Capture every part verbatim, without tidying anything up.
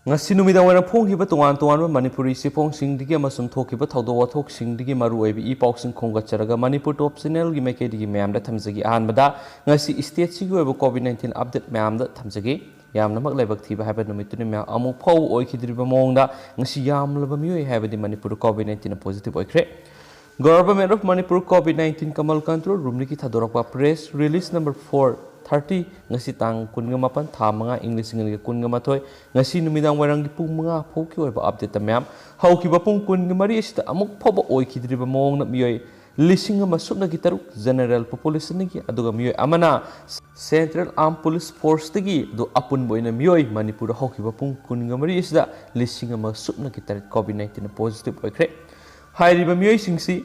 ꯉꯁꯤ ꯅꯨꯃꯤꯗꯥꯡ ꯋꯥꯏꯔꯝ ꯐꯣꯡꯈꯤꯕ ꯇꯣꯉꯥꯟ ꯇꯣꯉꯥꯟꯕ ꯃꯅꯤꯄꯨꯔꯤ ꯆꯦꯐꯣꯡꯁꯤꯡꯗꯒꯤ ꯑꯃꯁꯨꯡ ꯊꯣꯛꯈꯤꯕ ꯊꯧꯗꯣꯛ ꯋꯥꯊꯣꯛꯁꯤꯡꯗꯒꯤ ꯃꯔꯨꯑꯣꯏꯕ ꯏ ꯄꯥꯎꯁꯤꯡ ꯈꯣꯝꯒꯠꯆꯔꯒ ꯃꯅꯤꯄꯨꯔ ꯇꯣꯞ ꯆꯦꯅꯦꯜꯒꯤ ꯃꯥꯏꯀꯩꯗꯒꯤ ꯃꯌꯥꯝꯗ ꯊꯝꯖꯒꯦ꯫ ꯑꯍꯥꯟꯕꯗ ꯉꯁꯤ ꯁ꯭ꯇꯦꯠꯁꯤꯒꯤ ꯑꯣꯏꯕ ꯀꯣꯚꯤꯗ ꯅꯥꯏꯟꯇꯤꯟ ꯑꯞꯗꯦꯠ ꯃꯌꯥꯝꯗ ꯊꯝꯖꯒꯦ꯫ ꯌꯥꯝꯅꯃꯛ ꯂꯥꯏꯕꯛ ꯊꯤꯕ ꯍꯥꯏꯕ ꯅꯨꯃꯤꯠꯇꯨꯅꯤ ꯃꯌꯥꯝ꯫ ꯑꯃꯨꯛ ꯐꯥꯎꯕ ꯑꯣꯏꯈꯤꯗ꯭ꯔꯤꯕ ꯃꯑꯣꯡꯗ ꯉꯁꯤ ꯌꯥꯝꯂꯕ ꯃꯤꯑꯣꯏ ꯍꯥꯏꯕꯗꯤ ꯃꯅꯤꯄꯨꯔꯗ ꯀꯣꯚꯤꯗ ꯅꯥꯏꯟꯇꯤꯟꯅ ꯄꯣꯖꯤꯇꯤꯚ ꯑꯣꯏꯈ꯭ꯔꯦ꯫ Government of Manipur COVID nineteen ꯀꯃꯜ ꯀꯟꯇ꯭ꯔꯣꯜ ꯔꯨꯝꯗꯒꯤ ꯊꯥꯗꯣꯔꯛꯄ press release number four thirty, ꯉꯁꯤ ꯇꯥꯡ ꯀꯨꯟꯒ ꯃꯥꯄꯟ, ꯊꯥ ꯃꯉꯥ, ꯏꯪ ꯂꯤꯁꯤꯡ ꯑꯅꯤꯒ ꯀꯨꯟꯒ ꯃꯥꯊꯣꯏ, ꯉꯁꯤ ꯅꯨꯃꯤꯗꯥꯡ ꯋꯥꯏꯔꯝꯒꯤ ꯄꯨꯡ ꯃꯉꯥ ꯐꯥꯎꯒꯤ ꯑꯣꯏꯕ ꯑꯞꯗꯦꯠꯇ ꯃꯌꯥꯝ꯫ ꯍꯧꯈꯤꯕ ꯄꯨꯡ ꯀꯨꯟꯒ ꯃꯔꯤ ꯑꯁꯤꯗ ꯑꯃꯨꯛ ꯐꯥꯎꯕ ꯑꯣꯏꯈꯤꯗ꯭ꯔꯤꯕ ꯃꯑꯣꯡꯗ ꯃꯤꯑꯣꯏ ꯂꯤꯁꯤꯡ ꯑꯃ ꯁꯨꯞꯅꯒꯤ ꯇꯔꯨꯛ ꯖꯦꯅꯔꯦꯜ ꯄꯣꯄꯨꯂꯦꯁꯟꯗꯒꯤ, ꯑꯗꯨꯒ ꯃꯤꯑꯣꯏ ꯑꯃꯅ ꯁꯦꯟꯇ꯭ꯔꯦꯜ ꯑꯥꯔꯝ ꯄꯨꯂꯤꯁ ꯐꯣꯔꯁꯇꯒꯤ, ꯑꯗꯨ ꯑꯄꯨꯟꯕ ꯑꯣꯏꯅ ꯃꯤꯑꯣꯏ ꯃꯅꯤꯄꯨꯔꯗ ꯍꯧꯈꯤꯕ ꯄꯨꯡ ꯀꯨꯟꯒ ꯃꯔꯤ ꯑꯁꯤꯗ ꯂꯤꯁꯤꯡ ꯑꯃ ꯁꯨꯞꯅꯒꯤ ꯇꯔꯦꯠ ꯀꯣꯚꯤꯗ ꯅꯥꯏꯟꯇꯤꯟ ꯄꯣꯖꯤꯇꯤꯚ ꯑꯣꯏꯈ꯭ꯔꯦ꯫ ꯍꯥꯏꯔꯤꯕ ꯃꯤꯑꯣꯏꯁꯤꯡꯁꯤ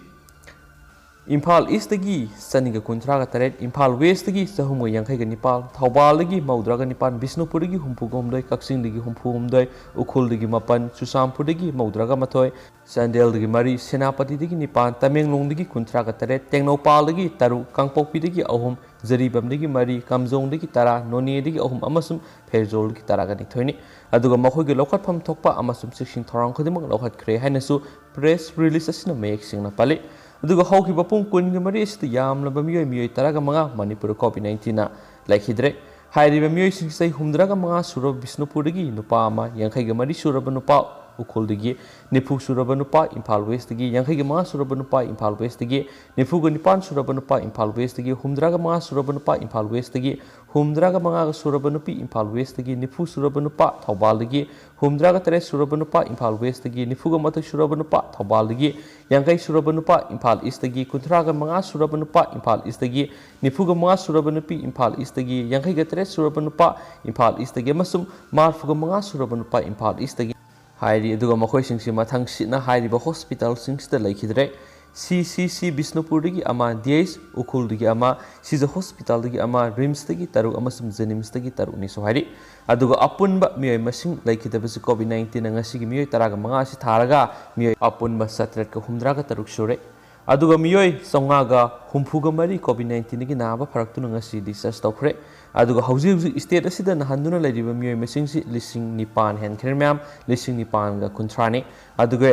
ꯏꯝꯐꯥꯜ ꯏꯁꯇꯒꯤ ꯆꯅꯤꯒ ꯀꯨꯟꯊ꯭ꯔꯥꯒ ꯇꯔꯦꯠ, ꯏꯝꯐꯥꯜ ꯋꯦꯁꯇꯒꯤ ꯆꯍꯨꯝꯒ ꯌꯥꯡꯈꯩꯒ ꯅꯤꯄꯥꯜ, ꯊꯧꯕꯥꯜꯗꯒꯤ ꯃꯧꯗ꯭ꯔꯥꯒ ꯅꯤꯄꯥꯜ, ꯕꯤꯁꯅꯨꯄꯨꯔꯗꯒꯤ ꯍꯨꯝꯐꯨꯒ ꯍꯨꯝꯗꯣꯏ, ꯀꯛꯆꯤꯡꯗꯒꯤ ꯍꯨꯝꯐꯨ ꯍꯨꯝꯗꯣꯏ, ꯎꯈ꯭ꯔꯨꯜꯗꯒꯤ ꯃꯥꯄꯜ, ꯆꯨꯔꯆꯥꯟꯄꯨꯔꯗꯒꯤ ꯃꯧꯗ꯭ꯔꯥꯒ ꯃꯥꯊꯣꯏ, ꯆꯥꯟꯗꯦꯜꯗꯒꯤ ꯃꯔꯤ, ꯁꯦꯅꯥꯄꯇꯤꯗꯒꯤ ꯅꯤꯄꯥꯜ, ꯇꯃꯦꯡꯂꯣꯡꯗꯒꯤ ꯀꯨꯟꯊ꯭ꯔꯥꯒ ꯇꯔꯦꯠ, ꯇꯦꯡꯅꯧꯄꯥꯜꯗꯒꯤ ꯇꯔꯨꯛ, ꯀꯥꯡꯄꯣꯛꯄꯤꯗꯒꯤ ꯑꯍꯨꯝ, ꯖꯔꯤꯕꯥꯝꯗꯒꯤ ꯃꯔꯤ, ꯀꯥꯝꯖꯣꯡꯗꯒꯤ ꯇꯔꯥ, ꯅꯣꯅꯦꯗꯒꯤ ꯑꯍꯨꯝ ꯑꯃꯁꯨꯡ ꯐꯦꯔꯖꯣꯜꯗꯒꯤ ꯇꯔꯥꯒ ꯅꯤꯊꯣꯏꯅꯤ꯫ ꯑꯗꯨꯒ ꯃꯈꯣꯏꯒꯤ ꯂꯧꯈꯠꯐꯝ ꯊꯣꯛꯄ ꯑꯃꯁꯨꯡ ꯆꯦꯛꯁꯤꯟ ꯊꯧꯔꯥꯡ ꯈꯨꯗꯤꯡꯃꯛ ꯂꯧꯈꯠꯈ꯭ꯔꯦ ꯍꯥꯏꯅꯁꯨ ꯄ꯭ꯔꯦꯁ ꯔꯤꯂꯤꯁ ꯑꯁꯤꯅ ꯃꯌꯦꯛ ꯁꯦꯡꯅ ꯄꯜꯂꯤ꯫ ꯑꯗꯨꯒ ꯍꯧꯈꯤꯕ ꯄꯨꯡ ꯀꯨꯟꯒ ꯃꯔꯤ ꯑꯁꯤꯗ ꯌꯥꯝꯂꯕ ꯃꯤꯑꯣꯏ, ꯃꯤꯑꯣꯏ ꯇꯔꯥꯒ ꯃꯉꯥ ꯃꯅꯤꯄꯨꯔꯗ ꯀꯣꯚꯤꯗ ꯅꯥꯏꯟꯇꯤꯟꯅ ꯂꯩꯈꯤꯗ꯭ꯔꯦ꯫ ꯍꯥꯏꯔꯤꯕ ꯃꯤꯑꯣꯏꯁꯤꯡꯁꯤ ꯆꯍꯤ ꯍꯨꯝꯗ꯭ꯔꯥꯒ ꯃꯉꯥ ꯁꯨꯔꯕ ꯕꯤꯁꯅꯨꯄꯨꯔꯗꯒꯤ ꯅꯨꯄꯥ ꯑꯃ, ꯌꯥꯡꯈꯩꯒ ꯃꯔꯤ ꯁꯨꯔꯕ ꯅꯨꯄꯥ ꯎꯈ꯭ꯔꯨꯜꯗꯒꯤ, ꯅꯤꯐꯨ ꯁꯨꯔꯕ ꯅꯨꯄꯥ ꯏꯝꯐꯥꯜ ꯋꯦꯁꯇꯒꯤ, ꯌꯥꯡꯈꯩꯒ ꯃꯉꯥ ꯁꯨꯔꯕ ꯅꯨꯄꯥ ꯏꯝꯐꯥꯜ ꯋꯦꯁꯇꯒꯤ, ꯅꯤꯐꯨꯒ ꯅꯤꯄꯥꯟ ꯁꯨꯔꯕ ꯅꯨꯄꯥ ꯏꯝꯐꯥꯜ ꯋꯦꯁꯇꯒꯤ, ꯍꯨꯝꯗ꯭ꯔꯥꯒ ꯃꯉꯥ ꯁꯨꯔꯕ ꯅꯨꯄꯥ ꯏꯝꯐꯥꯜ ꯋꯦꯁꯇꯒꯤ, ꯍꯨꯝꯗ꯭ꯔꯥꯒ ꯃꯉꯥꯒ ꯁꯨꯔꯕ ꯅꯨꯄꯤ ꯏꯝꯐꯥꯜ ꯋꯦꯁꯇꯒꯤ, ꯅꯤꯐꯨ ꯁꯨꯔꯕ ꯅꯨꯄꯥ ꯊꯧꯕꯥꯜꯗꯒꯤ, ꯍꯨꯝꯗ꯭ꯔꯥꯒ ꯇꯔꯦꯠ ꯁꯨꯔꯕ ꯅꯨꯄꯥ ꯏꯝꯐꯥꯜ ꯋꯦꯁꯇꯒꯤ, ꯅꯤꯐꯨꯒ ꯃꯥꯊꯣꯏ ꯁꯨꯔꯕ ꯅꯨꯄꯥ ꯊꯧꯕꯥꯜꯗꯒꯤ, ꯌꯥꯡꯈꯩ ꯁꯨꯔꯕ ꯅꯨꯄꯥ ꯏꯝꯐꯥꯜ ꯏꯁꯇꯒꯤ, ꯀꯨꯟꯊ꯭ꯔꯥꯒ ꯃꯉꯥ ꯁꯨꯔꯕ ꯅꯨꯄꯥ ꯏꯝꯐꯥꯜ ꯏꯁꯇꯒꯤ, ꯅꯤꯐꯨꯒ ꯃꯉꯥ ꯁꯨꯔꯕ ꯅꯨꯄꯤ ꯏꯝꯐꯥꯜ ꯏꯁꯇꯒꯤ, ꯌꯥꯡꯈꯩꯒ ꯇꯔꯦꯠ ꯁꯨꯔꯕ ꯅꯨꯄꯥ ꯏꯝꯐꯥꯜ ꯏꯁꯇꯒꯤ ꯑꯃꯁꯨꯡ ꯃꯔꯤꯐꯨꯒ ꯃꯉꯥ ꯁꯨꯔꯕ ꯅꯨꯄꯥ ꯏꯝꯐꯥꯜ ꯏꯁꯇꯒꯤ ꯍꯥꯏꯔꯤ꯫ ꯑꯗꯨꯒ ꯃꯈꯣꯏꯁꯤꯡꯁꯤ ꯃꯊꯪꯁꯤꯠꯅ ꯍꯥꯏꯔꯤꯕ ꯍꯣꯁꯄꯤꯇꯥꯜꯁꯤꯡꯁꯤꯗ ꯂꯩꯈꯤꯗ꯭ꯔꯦ꯫ ꯁꯤ ꯁꯤ ꯁꯤ ꯕꯤꯁꯅꯨꯄꯨꯔꯗꯒꯤ ꯑꯃ, ꯗꯤ ꯑꯩꯆ ꯎꯈ꯭ꯔꯨꯜꯗꯒꯤ ꯑꯃ, ꯁꯤꯖ ꯍꯣꯁꯄꯤꯇꯥꯜꯗꯒꯤ ꯑꯃ, ꯔꯤꯝꯁꯇꯒꯤ ꯇꯔꯨꯛ ꯑꯃꯁꯨꯡ ꯖꯦꯅꯤꯝꯁꯇꯒꯤ ꯇꯔꯨꯛꯅꯤꯁꯨ ꯍꯥꯏꯔꯤ꯫ ꯑꯗꯨꯒ ꯑꯄꯨꯟꯕ ꯃꯤꯑꯣꯏ ꯃꯁꯤꯡ ꯂꯩꯈꯤꯗꯕꯁꯤ ꯀꯣꯚꯤꯗ ꯅꯥꯏꯟꯇꯤꯟꯅ ꯉꯁꯤꯒꯤ ꯃꯤꯑꯣꯏ ꯇꯔꯥꯒ ꯃꯉꯥ ꯑꯁꯤ ꯊꯥꯔꯒ ꯃꯤꯑꯣꯏ ꯑꯄꯨꯟꯕ ꯆꯥꯇ꯭ꯔꯦꯠꯀ ꯍꯨꯝꯗ꯭ꯔꯥꯒ ꯇꯔꯨꯛ ꯁꯨꯔꯦ꯫ ꯑꯗꯨꯒ ꯃꯤꯑꯣꯏ ꯆꯥꯝꯃꯉꯥꯒ ꯍꯨꯝꯐꯨꯒ ꯃꯔꯤ ꯀꯣꯚꯤꯗ ꯅꯥꯏꯟꯇꯤꯟꯒꯤ ꯅꯥꯕ ꯐꯔꯛꯇꯨꯅ ꯉꯁꯤ ꯗꯤꯁꯆꯥꯔꯖ ꯇꯧꯈ꯭ꯔꯦ꯫ ꯑꯗꯨꯒ ꯍꯧꯖꯤꯛ ꯍꯧꯖꯤꯛ state ꯑꯁꯤꯗ ꯅꯥꯍꯟꯗꯨꯅ ꯂꯩꯔꯤꯕ ꯃꯤꯑꯣꯏ ꯃꯁꯤꯡꯁꯤ ꯂꯤꯁꯤꯡ ꯅꯤꯄꯥꯟ ꯍꯦꯟꯈ꯭ꯔꯦ ꯃꯌꯥꯝ, ꯂꯤꯁꯤꯡ ꯅꯤꯄꯥꯟꯒ ꯀꯨꯟꯊ꯭ꯔꯥꯅꯤ꯫ ꯑꯗꯨꯒ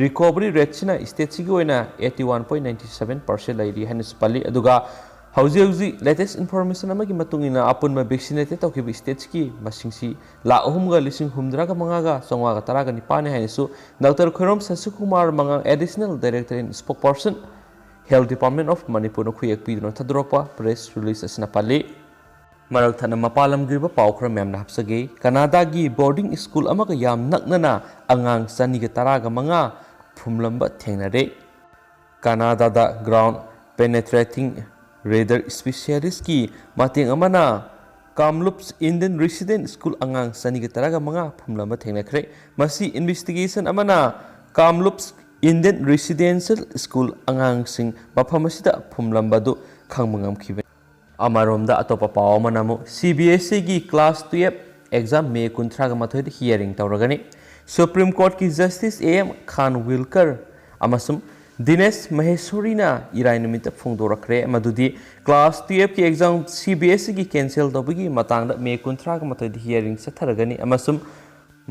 recovery rateꯁꯤꯅ stateꯁꯤꯒꯤ ꯑꯣꯏꯅ eighty one point nine seven percent ꯂꯩꯔꯤ ꯍꯥꯏꯅꯁꯨ ꯄꯜꯂꯤ꯫ ꯑꯗꯨꯒ ꯍꯧꯖꯤꯛ ꯍꯧꯖꯤꯛ latest information ꯑꯃꯒꯤ ꯃꯇꯨꯡ ꯏꯟꯅ ꯑꯄꯨꯟꯕ vaccinated ꯇꯧꯈꯤꯕ stateꯁꯤꯒꯤ ꯃꯁꯤꯡꯁꯤ ꯂꯥꯈ ꯑꯍꯨꯝꯒ ꯂꯤꯁꯤꯡ ꯍꯨꯝꯗ꯭ꯔꯥꯒ ꯃꯉꯥꯒ ꯆꯥꯝꯃꯉꯥꯒ ꯇꯔꯥꯒ ꯅꯤꯄꯥꯟꯅꯤ ꯍꯥꯏꯅꯁꯨ Doctor Khoirom ꯁꯁꯤꯀꯨꯃꯥꯔ ꯃꯉꯥꯡ, Additional Director and Spokesperson, Health Department of Manipurꯅ ꯈꯨꯌꯦꯛ ꯄꯤꯗꯨꯅ ꯊꯥꯗꯣꯔꯛꯄ press release ꯑꯁꯤꯅ ꯄꯜꯂꯤ꯫ ꯃꯔꯛ ꯊꯠꯅ ꯃꯄꯥꯟ ꯂꯝꯒꯤ ꯑꯣꯏꯕ ꯄꯥꯎ ꯈꯔ ꯃꯌꯥꯝꯅ ꯍꯥꯞꯆꯒꯦ꯫ ꯀꯅꯥꯗꯥꯒꯤ boarding school ꯑꯃꯒ ꯌꯥꯝ ꯅꯛꯅꯅ ꯑꯉꯥꯡ ꯆꯅꯤꯒ ꯇꯔꯥꯒ ꯃꯉꯥ ꯐꯨꯝꯂꯝꯕ ꯊꯦꯡꯅꯔꯦ꯫ ꯀꯅꯥꯗꯥꯗ ground penetrating radar specialistꯀꯤ ꯃꯇꯦꯡ ꯑꯃꯅ ꯀꯥꯝꯂꯨꯞꯁ Indian Resident School ꯑꯉꯥꯡ ꯆꯅꯤꯒ ꯇꯔꯥꯒ ꯃꯉꯥ ꯐꯨꯝꯂꯝꯕ ꯊꯦꯡꯅꯈ꯭ꯔꯦ꯫ ꯃꯁꯤ investigation ꯑꯃꯅ ꯀꯥꯝꯂꯨꯞꯁ Indian Residential School ꯑꯉꯥꯡꯁꯤꯡ ꯃꯐꯝ ꯑꯁꯤꯗ ꯐꯨꯝꯂꯝꯕ ꯑꯗꯨ ꯈꯪꯕ ꯉꯝꯈꯤꯕꯅꯤ꯫ ꯑꯃꯔꯣꯝꯗ ꯑꯇꯣꯞꯄ ꯄꯥꯎ ꯑꯃꯅ ꯑꯃꯨꯛ CBSEꯒꯤ class twelve exam May ꯀꯨꯟꯊ꯭ꯔꯥꯒ ꯃꯥꯊꯣꯏꯗ hearing ꯇꯧꯔꯒꯅꯤ꯫ Supreme Courtꯀꯤ Justice A M Khanwilkar ꯑꯃꯁꯨꯡ ꯗꯤꯅꯦꯁ ꯃꯍꯦꯁꯣꯔꯤꯅ ꯏꯔꯥꯏ ꯅꯨꯃꯤꯠꯇ ꯐꯣꯡꯗꯣꯔꯛꯈ꯭ꯔꯦ ꯃꯗꯨꯗꯤ class twelveꯀꯤ exam CBSEꯒꯤ cancel ꯇꯧꯕꯒꯤ ꯃꯇꯥꯡꯗ May ꯀꯨꯟꯊ꯭ꯔꯥꯒ ꯃꯥꯊꯣꯏꯗ hearing ꯆꯠꯊꯔꯒꯅꯤ ꯑꯃꯁꯨꯡ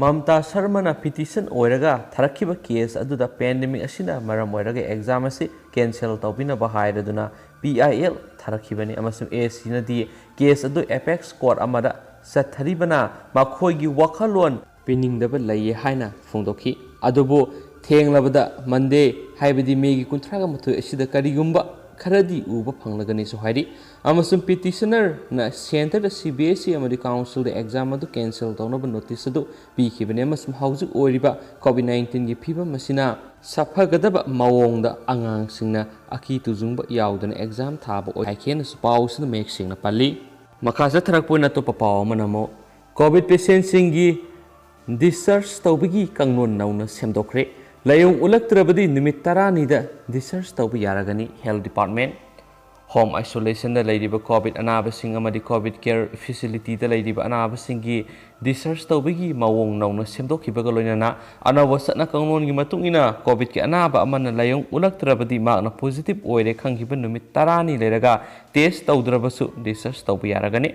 ꯃꯝꯇꯥ ꯁꯔꯃꯅ petition ꯑꯣꯏꯔꯒ ꯊꯥꯔꯛꯈꯤꯕ case ꯑꯗꯨꯗ pandemic ꯑꯁꯤꯅ ꯃꯔꯝ ꯑꯣꯏꯔꯒ exam ꯑꯁꯤ cancel ꯇꯧꯕꯤꯅꯕ ꯍꯥꯏꯔꯗꯨꯅ PIL ꯊꯥꯔꯛꯈꯤꯕꯅꯤ ꯑꯃꯁꯨꯡ ACꯅꯗꯤ case ꯑꯗꯨ apex court ꯑꯃꯗ ꯆꯠꯊꯔꯤꯕꯅ ꯃꯈꯣꯏꯒꯤ ꯋꯥꯈꯜꯂꯣꯟ ꯄꯤꯅꯤꯡꯗꯕ ꯂꯩꯌꯦ ꯍꯥꯏꯅ ꯐꯣꯡꯗꯣꯛꯈꯤ꯫ ꯑꯗꯨꯕꯨ ꯊꯦꯡꯂꯕꯗ Monday, ꯍꯥꯏꯕꯗꯤ Mayꯒꯤ ꯀꯨꯟꯊ꯭ꯔꯥꯒ ꯃꯥꯊꯣꯏ ꯑꯁꯤꯗ ꯀꯔꯤꯒꯨꯝꯕ ꯈꯔꯗꯤ ꯎꯕ ꯐꯪꯂꯒꯅꯤꯁꯨ ꯍꯥꯏꯔꯤ꯫ ꯑꯃꯁꯨꯡ petitionerꯅ centreꯗ CBSE ꯑꯃꯗꯤ councilꯗ exam ꯑꯗꯨ cancel ꯇꯧꯅꯕ notice ꯑꯗꯨ ꯄꯤꯈꯤꯕꯅꯤ ꯑꯃꯁꯨꯡ ꯍꯧꯖꯤꯛ ꯑꯣꯏꯔꯤꯕ COVID nineteenꯒꯤ ꯐꯤꯕꯝ ꯑꯁꯤꯅ ꯁꯥꯐꯒꯗꯕ ꯃꯑꯣꯡꯗ ꯑꯉꯥꯡꯁꯤꯡꯅ ꯑꯀꯤ ꯇꯨꯖꯨꯡꯕ ꯌꯥꯎꯗꯅ exam ꯊꯥꯕ ꯑꯣꯏ ꯍꯥꯏꯈꯤ ꯍꯥꯏꯅꯁꯨ ꯄꯥꯎ ꯑꯁꯤꯅ ꯃꯌꯦꯛ ꯁꯦꯡꯅ ꯄꯜꯂꯤ꯫ ꯃꯈꯥ ꯆꯠꯊꯔꯛꯄ ꯑꯣꯏꯅ ꯑꯇꯣꯞꯄ ꯄꯥꯎ ꯑꯃꯅ ꯑꯃꯨꯛ COVID patientꯁꯤꯡꯒꯤ discharge ꯇꯧꯕꯒꯤ ꯀꯥꯡꯂꯣꯟ ꯅꯧꯅ ꯁꯦꯝꯗꯣꯛꯈ꯭ꯔꯦ꯫ ꯂꯥꯏꯑꯣꯡ ꯎꯠꯂꯛꯇ꯭ꯔꯕꯗꯤ ꯅꯨꯃꯤꯠ ꯇꯔꯥꯅꯤꯗ discharge ꯇꯧꯕ ꯌꯥꯔꯒꯅꯤ꯫ Health Department Home isolationꯗ ꯂꯩꯔꯤꯕ ꯀꯣꯚꯤꯗ ꯑꯅꯥꯕꯁꯤꯡ ꯑꯃꯗꯤ ꯀꯣꯚꯤꯗ ꯀꯦꯌꯔ ꯐꯦꯁꯤꯂꯤꯇꯤꯗ ꯂꯩꯔꯤꯕ ꯑꯅꯥꯕꯁꯤꯡꯒꯤ ꯗꯤꯁꯆꯥꯔꯖ ꯇꯧꯕꯒꯤ ꯃꯑꯣꯡ ꯅꯧꯅ ꯁꯦꯝꯗꯣꯛꯈꯤꯕꯒ ꯂꯣꯏꯅꯅ ꯑꯅꯧꯕ ꯆꯠꯅ ꯀꯥꯡꯂꯣꯟꯒꯤ ꯃꯇꯨꯡ ꯏꯟꯅ ꯀꯣꯚꯤꯗꯀꯤ ꯑꯅꯥꯕ ꯑꯃꯅ ꯂꯥꯏꯑꯣꯡ ꯎꯠꯂꯛꯇ꯭ꯔꯕꯗꯤ ꯃꯍꯥꯛꯅ ꯄꯣꯖꯤꯇꯤꯚ ꯑꯣꯏꯔꯦ ꯈꯪꯈꯤꯕ ꯅꯨꯃꯤꯠ ꯇꯔꯥꯅꯤ ꯂꯩꯔꯒ ꯇꯦꯁ ꯇꯧꯗ꯭ꯔꯕꯁꯨ ꯗꯤꯁꯆꯥꯔꯖ ꯇꯧꯕ ꯌꯥꯔꯒꯅꯤ꯫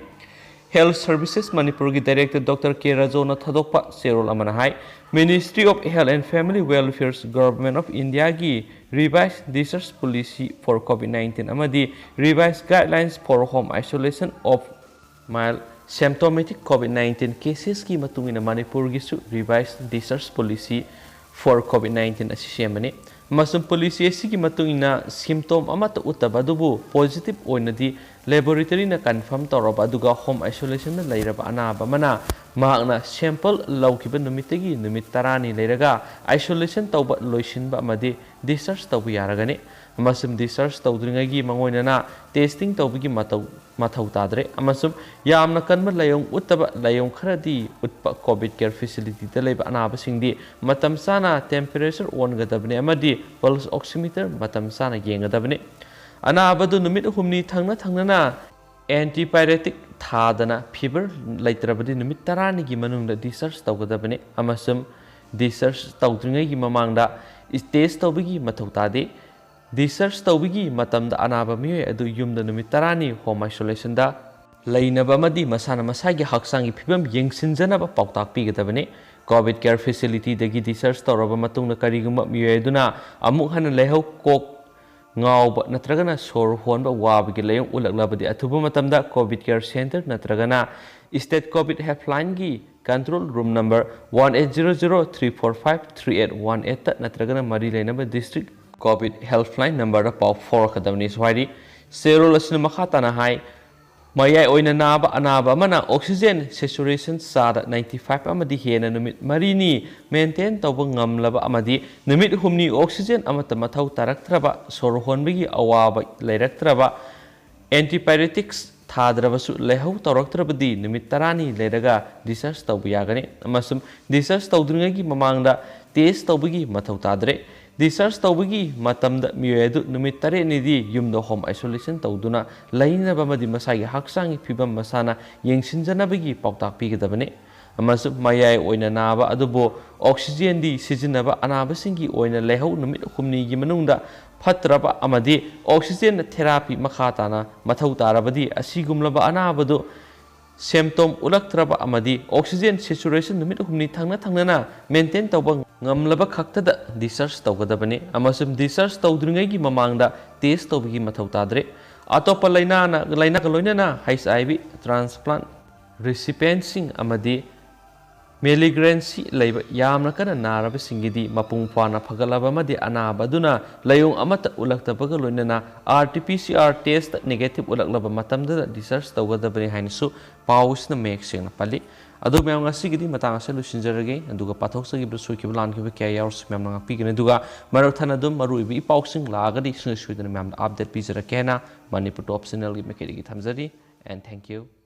Health Services ꯃꯅꯤꯄꯨꯔꯒꯤ ꯗꯥꯏꯔꯦꯛꯇꯔ ꯗꯣꯛꯇꯔ ꯀꯦ ꯔꯥꯖꯣꯅ ꯊꯥꯗꯣꯛꯄ ꯆꯦꯔꯣꯜ ꯑꯃꯅ ꯍꯥꯏ, Ministry of Health and Family Welfare, Government of Indiaꯒꯤ Revised Discharge Policy for COVID nineteen ꯑꯃꯗꯤ Revised Guidelines for Home Isolation of Mild Symptomatic COVID nineteen Casesꯀꯤ ꯃꯇꯨꯡ ꯏꯟꯅ ꯃꯅꯤꯄꯨꯔꯒꯤꯁꯨ Revised Discharge Policy for COVID nineteen ꯑꯁꯤ ꯁꯦꯝꯕꯅꯤ꯫ ꯑꯃꯁꯨꯡ policy ꯑꯁꯤꯒꯤ ꯃꯇꯨꯡ ꯏꯟꯅ ꯁꯤꯝꯇꯣꯝ ꯑꯃꯠꯇ ꯎꯠꯇꯕ ꯑꯗꯨꯕꯨ ꯄꯣꯖꯤꯇꯤꯚ ꯑꯣꯏꯅꯗꯤ ꯂꯦꯕꯣꯔꯦꯇꯔꯤꯅ ꯀꯟꯐꯥꯔꯝ ꯇꯧꯔꯕ ꯑꯗꯨꯒ ꯍꯣꯝ ꯑꯥꯏꯁꯣꯂꯦꯁꯟꯗ ꯂꯩꯔꯕ ꯑꯅꯥꯕ ꯑꯃꯅ ꯃꯍꯥꯛꯅ ꯁꯦꯝꯄꯜ ꯂꯧꯈꯤꯕ ꯅꯨꯃꯤꯠꯇꯒꯤ ꯅꯨꯃꯤꯠ ꯇꯔꯥꯅꯤ ꯂꯩꯔꯒ ꯑꯥꯏꯁꯣꯂꯦꯁꯟ ꯇꯧꯕ ꯂꯣꯏꯁꯤꯟꯕ ꯑꯃꯗꯤ ꯗꯤꯁꯆꯥꯔꯖ ꯇꯧꯕ ꯌꯥꯔꯒꯅꯤ꯫ ꯑꯃꯁꯨꯡ ꯗꯤꯁꯆꯥꯔꯖ ꯇꯧꯗ꯭ꯔꯤꯉꯩꯒꯤ ꯃꯉꯣꯏꯅꯅ ꯇꯦꯁꯇꯤꯡ ꯇꯧꯕꯒꯤ ꯃꯇꯧ ꯃꯊꯧ ꯇꯥꯗ꯭ꯔꯦ꯫ ꯑꯃꯁꯨꯡ ꯌꯥꯝꯅ ꯀꯟꯕ ꯂꯥꯏꯑꯣꯡ ꯎꯠꯇꯕ, ꯂꯥꯏꯑꯣꯡ ꯈꯔꯗꯤ ꯎꯠꯄ ꯀꯣꯚꯤꯗ ꯀꯦꯌꯔ ꯐꯦꯁꯤꯂꯤꯇꯤꯗ ꯂꯩꯕ ꯑꯅꯥꯕꯁꯤꯡꯗꯤ ꯃꯇꯝ ꯆꯥꯅ ꯇꯦꯝꯄꯔꯦꯆꯔ ꯑꯣꯟꯒꯗꯕꯅꯤ ꯑꯃꯗꯤ ꯄꯜꯁ ꯑꯣꯛꯁꯤꯃꯤꯇꯔ ꯃꯇꯝ ꯆꯥꯅ ꯌꯦꯡꯒꯗꯕꯅꯤ꯫ ꯑꯅꯥꯕꯗꯨ ꯅꯨꯃꯤꯠ ꯍꯨꯝꯅꯤ ꯊꯪꯅ ꯊꯪꯅꯅ ꯑꯦꯟꯇꯤꯄꯥꯏꯔꯦꯇꯤꯛ ꯊꯥꯗꯅ ꯐꯤꯚꯔ ꯂꯩꯇ꯭ꯔꯕꯗꯤ ꯅꯨꯃꯤꯠ ꯇꯔꯥꯅꯤꯒꯤ ꯃꯅꯨꯡꯗ ꯗꯤꯁꯆꯥꯔꯖ ꯇꯧꯒꯗꯕꯅꯤ꯫ ꯑꯃꯁꯨꯡ ꯗꯤꯁꯆꯥꯔꯖ ꯇꯧꯗ꯭ꯔꯤꯉꯩꯒꯤ ꯃꯃꯥꯡꯗ ꯇꯦꯁ ꯇꯧꯕꯒꯤ ꯃꯊꯧ ꯇꯥꯗꯦ꯫ ꯗꯤꯁꯆꯥꯔꯖ ꯇꯧꯕꯒꯤ ꯃꯇꯝꯗ ꯑꯅꯥꯕ ꯃꯤꯑꯣꯏ ꯑꯗꯨ ꯌꯨꯝꯗ ꯅꯨꯃꯤꯠ ꯇꯔꯥꯅꯤ ꯍꯣꯝ ꯑꯥꯏꯁꯣꯂꯦꯁꯟꯗ ꯂꯩꯅꯕ ꯑꯃꯗꯤ ꯃꯁꯥꯅ ꯃꯁꯥꯒꯤ ꯍꯛꯆꯥꯡꯒꯤ ꯐꯤꯕꯝ ꯌꯦꯡꯁꯤꯟꯖꯅꯕ ꯄꯥꯎꯇꯥꯛ ꯄꯤꯒꯗꯕꯅꯤ꯫ ꯀꯣꯚꯤꯗ ꯀꯦꯌꯔ ꯐꯦꯁꯤꯂꯤꯇꯤꯗꯒꯤ ꯗꯤꯁꯆꯥꯔꯖ ꯇꯧꯔꯕ ꯃꯇꯨꯡꯗ ꯀꯔꯤꯒꯨꯝꯕ ꯃꯤꯑꯣꯏ ꯑꯗꯨꯅ ꯑꯃꯨꯛ ꯍꯟꯅ ꯂꯥꯏꯍꯧ, ꯀꯣꯛ ꯉꯥꯎꯕ ꯅꯠꯇ꯭ꯔꯒꯅ ꯁꯣꯔ ꯍꯣꯟꯕ ꯋꯥꯕꯒꯤ ꯂꯥꯏꯑꯣꯡ ꯎꯠꯂꯛꯂꯕꯗꯤ ꯑꯊꯨꯕ ꯃꯇꯝꯗ ꯀꯣꯚꯤꯗ ꯀꯦꯌꯔ ꯁꯦꯟꯇꯔ ꯅꯠꯇ꯭ꯔꯒꯅ ꯁ꯭ꯇꯦꯠ ꯀꯣꯚꯤꯗ ꯍꯦꯜꯞꯂꯥꯏꯟꯒꯤ control room number one eight zero zero three four five three eight one eight ꯅꯠꯇ꯭ꯔꯒꯅ ꯃꯔꯤ ꯂꯩꯅꯕ ꯗꯤꯁꯇ꯭ꯔꯤꯛ ꯀꯣꯚꯤꯗ ꯍꯦꯜꯞꯂꯥꯏꯟ ꯅꯝꯕꯔꯗ ꯄꯥꯎ ꯐꯥꯎꯔꯛꯀꯗꯕꯅꯤ꯫ ꯁ꯭ꯋꯥꯏꯗꯤ ꯆꯦꯔꯣꯜ ꯑꯁꯤꯅ ꯃꯈꯥ ꯇꯥꯅ ꯍꯥꯏ, ꯃꯌꯥꯏ ꯑꯣꯏꯅ ꯅꯥꯕ ꯑꯅꯥꯕ ꯑꯃꯅ ꯑꯣꯛꯁꯤꯖꯦꯟ ꯁꯦꯆꯨꯔꯦꯁꯟ ꯆꯥꯗ ninety five ꯑꯃꯗꯤ ꯍꯦꯟꯅ ꯅꯨꯃꯤꯠ ꯃꯔꯤꯅꯤ ꯃꯦꯟꯇꯦꯟ ꯇꯧꯕ ꯉꯝꯂꯕ ꯑꯃꯗꯤ ꯅꯨꯃꯤꯠ ꯍꯨꯝꯅꯤ ꯑꯣꯛꯁꯤꯖꯦꯟ ꯑꯃꯠꯇ ꯃꯊꯧ ꯇꯥꯔꯛꯇ꯭ꯔꯕ, ꯁꯣꯔ ꯍꯣꯟꯕꯒꯤ ꯑꯋꯥꯕ ꯂꯩꯔꯛꯇ꯭ꯔꯕ, ꯑꯦꯟꯇꯤꯄꯥꯏꯔꯦꯇꯤꯛꯁ ꯊꯥꯗ꯭ꯔꯕꯁꯨ ꯂꯥꯏꯍꯧ ꯇꯧꯔꯛꯇ꯭ꯔꯕꯗꯤ ꯅꯨꯃꯤꯠ ꯇꯔꯥꯅꯤ ꯂꯩꯔꯒ ꯗꯤꯁꯆꯥꯔꯖ ꯇꯧꯕ ꯌꯥꯒꯅꯤ꯫ ꯑꯃꯁꯨꯡ ꯗꯤꯁꯆꯥꯔꯖ ꯇꯧꯗ꯭ꯔꯤꯉꯩꯒꯤ ꯃꯃꯥꯡꯗ ꯇꯦꯁ ꯇꯧꯕꯒꯤ ꯃꯊꯧ ꯇꯥꯗ꯭ꯔꯦ꯫ Discharge ꯇꯧꯕꯒꯤ ꯃꯇꯝꯗ ꯃꯤꯑꯣꯏ ꯑꯗꯨ ꯅꯨꯃꯤꯠ ꯇꯔꯦꯠꯅꯤꯗꯤ ꯌꯨꯝꯗ home isolation ꯇꯧꯗꯨꯅ ꯂꯩꯅꯕ ꯑꯃꯗꯤ ꯃꯁꯥꯒꯤ ꯍꯛꯆꯥꯡꯒꯤ ꯐꯤꯕꯝ ꯃꯁꯥꯅ ꯌꯦꯡꯁꯤꯟꯖꯅꯕꯒꯤ ꯄꯥꯎꯇꯥꯛ ꯄꯤꯒꯗꯕꯅꯤ꯫ ꯑꯃꯁꯨꯡ ꯃꯌꯥꯏ ꯑꯣꯏꯅ ꯅꯥꯕ ꯑꯗꯨꯕꯨ oxygenꯗꯤ ꯁꯤꯖꯤꯟꯅꯕ ꯑꯅꯥꯕꯁꯤꯡꯒꯤ ꯑꯣꯏꯅ ꯂꯩꯍꯧ ꯅꯨꯃꯤꯠ ꯍꯨꯝꯅꯤꯒꯤ ꯃꯅꯨꯡꯗ ꯐꯠꯇ꯭ꯔꯕ ꯑꯃꯗꯤ oxygen therapy ꯃꯈꯥ ꯇꯥꯅ ꯃꯊꯧ ꯇꯥꯔꯕꯗꯤ ꯑꯁꯤꯒꯨꯝꯂꯕ ꯑꯅꯥꯕꯗꯨ symptom ꯎꯠꯂꯛꯇ꯭ꯔꯕ ꯑꯃꯗꯤ oxygen saturation ꯅꯨꯃꯤꯠ ꯍꯨꯝꯅꯤ ꯊꯪꯅ ꯊꯪꯅꯅ maintain ꯇꯧꯕ ꯉꯝꯂꯕ ꯈꯛꯇꯗ discharge ꯇꯧꯒꯗꯕꯅꯤ꯫ ꯑꯃꯁꯨꯡ discharge ꯇꯧꯗ꯭ꯔꯤꯉꯩꯒꯤ ꯃꯃꯥꯡꯗ test ꯇꯧꯕꯒꯤ ꯃꯊꯧ ꯇꯥꯗ꯭ꯔꯦ꯫ ꯑꯇꯣꯞꯄ ꯂꯥꯏꯅꯥꯅ ꯂꯥꯏꯅꯥꯒ ꯂꯣꯏꯅꯅ HIV transplant recipientꯁꯤꯡ ꯑꯃꯗꯤ malignancy ꯂꯩꯕ ꯌꯥꯝꯅ ꯀꯟꯅ ꯅꯥꯔꯕꯁꯤꯡꯒꯤꯗꯤ ꯃꯄꯨꯡ ꯐꯥꯅ ꯐꯒꯠꯂꯕ ꯑꯃꯗꯤ ꯑꯅꯥꯕ ꯑꯗꯨꯅ ꯂꯥꯏꯑꯣꯡ ꯑꯃꯠꯇ ꯎꯠꯂꯛꯇꯕꯒ ꯂꯣꯏꯅꯅ RT-PCR test negative ꯎꯠꯂꯛꯂꯕ ꯃꯇꯝꯗꯗ discharge ꯇꯧꯒꯗꯕꯅꯤ ꯍꯥꯏꯅꯁꯨ ꯄꯥꯎꯁꯤꯅ ꯃꯌꯦꯛ ꯁꯦꯡꯅ ꯄꯜꯂꯤ꯫ ꯑꯗꯨ ꯃꯌꯥꯝ ꯉꯁꯤꯒꯤꯗꯤ ꯃꯇꯥꯡ ꯑꯁꯤꯗ ꯂꯣꯏꯁꯤꯟꯖꯔꯒꯦ꯫ ꯑꯗꯨꯒ ꯄꯥꯊꯣꯛꯆꯈꯤꯕꯗ ꯁꯣꯏꯈꯤꯕ ꯂꯥꯟꯈꯤꯕ ꯀꯌꯥ ꯌꯥꯎꯔꯁꯨ ꯃꯌꯥꯝꯅ ꯉꯥꯛꯄꯤꯒꯅꯤ꯫ ꯑꯗꯨꯒ ꯃꯔꯛ ꯊꯠꯅ ꯑꯗꯨꯝ ꯃꯔꯨꯑꯣꯏꯕ ꯏ ꯄꯥꯎꯁꯤꯡ ꯂꯥꯛꯑꯒꯗꯤ ꯁꯨꯡꯁꯣꯏ ꯁꯣꯏꯗꯅ ꯃꯌꯥꯝꯗ update ꯄꯤꯖꯔꯛꯀꯦ ꯍꯥꯏꯅ Manipur Top Channelꯒꯤ ꯃꯥꯏꯀꯩꯗꯒꯤ ꯊꯝꯖꯔꯤ꯫ And thank you.